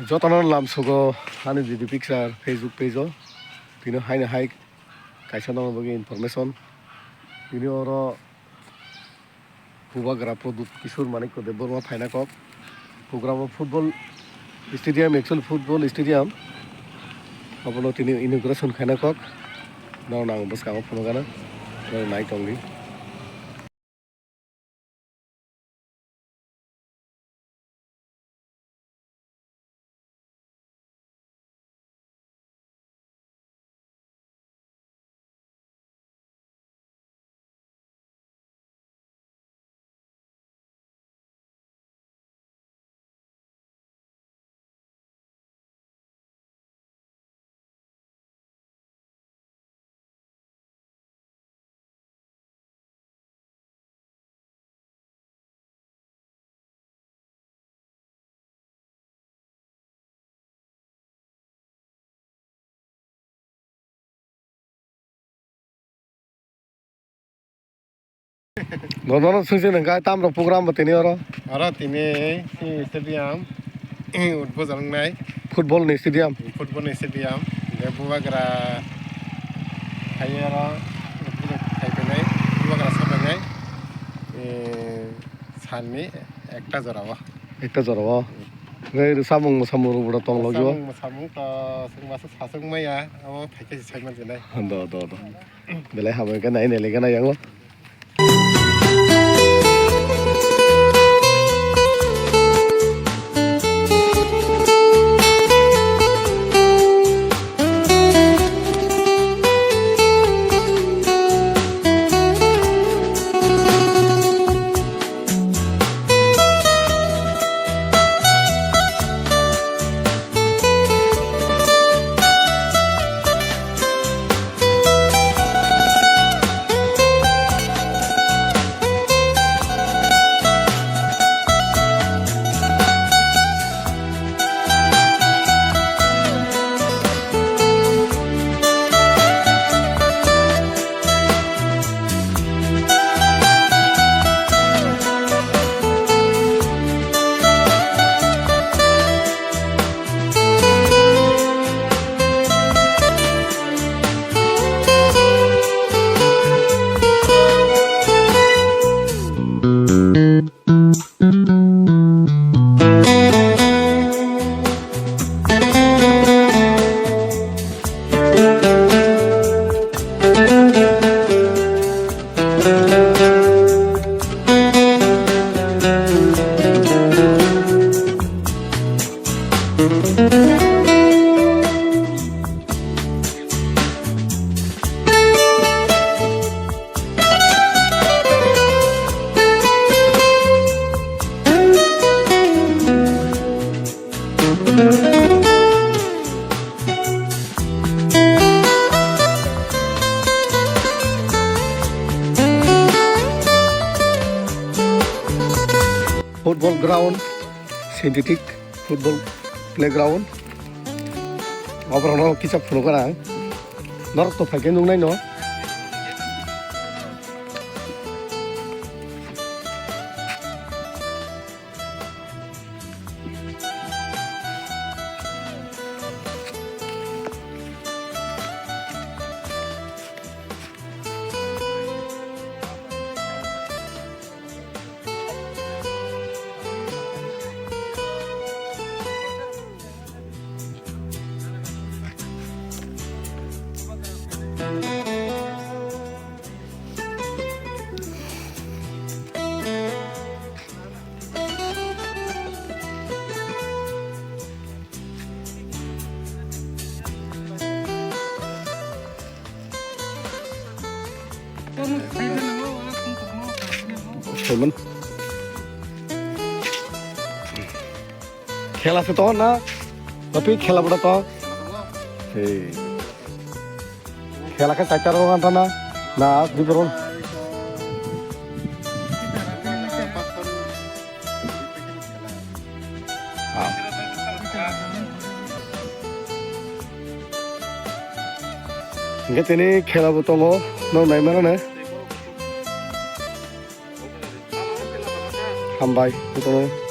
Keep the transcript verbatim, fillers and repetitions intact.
Jotono lamsugo ani G D Picture Facebook page o. Tini haino hai kaisa nokni bagwi information. Tini oro Bubagra Pradyut Kishore Manikya Debbarma phaina kok. Program o football stadium, actual football stadium. Abono tini inauguration khaina kok. Nang nang bwskango phunukgana. Nang nai tongdi. Nono swngching nang kha tamrok program bo tini oro. Oro tini si stadium, football wngnai. Football ni stadium. Football ni stadium. De Bubagra hai oro khai phainai, Bubagra sabainai. Eh, salni ekta jora o. Ekta jora o. Ngai samung samung rok tong logio. Samung samung to sung masa sasung maya, abo phaikhe sai manjinai. Do, do, do. Belai hamai khe nai nai le khe nai yang lo. Football ground, synthetic football playground. Oborokno kisa phunukgo ang. Norok to phaikhe nuknai no. Simon. Khela se to na, tapi khela bwrwi to. Hey. Khela khe chaita rok wngkha na, na, dui borok. Ah. Hingke tini khela bo tongo, no nai mano ne. Hambai, jotono.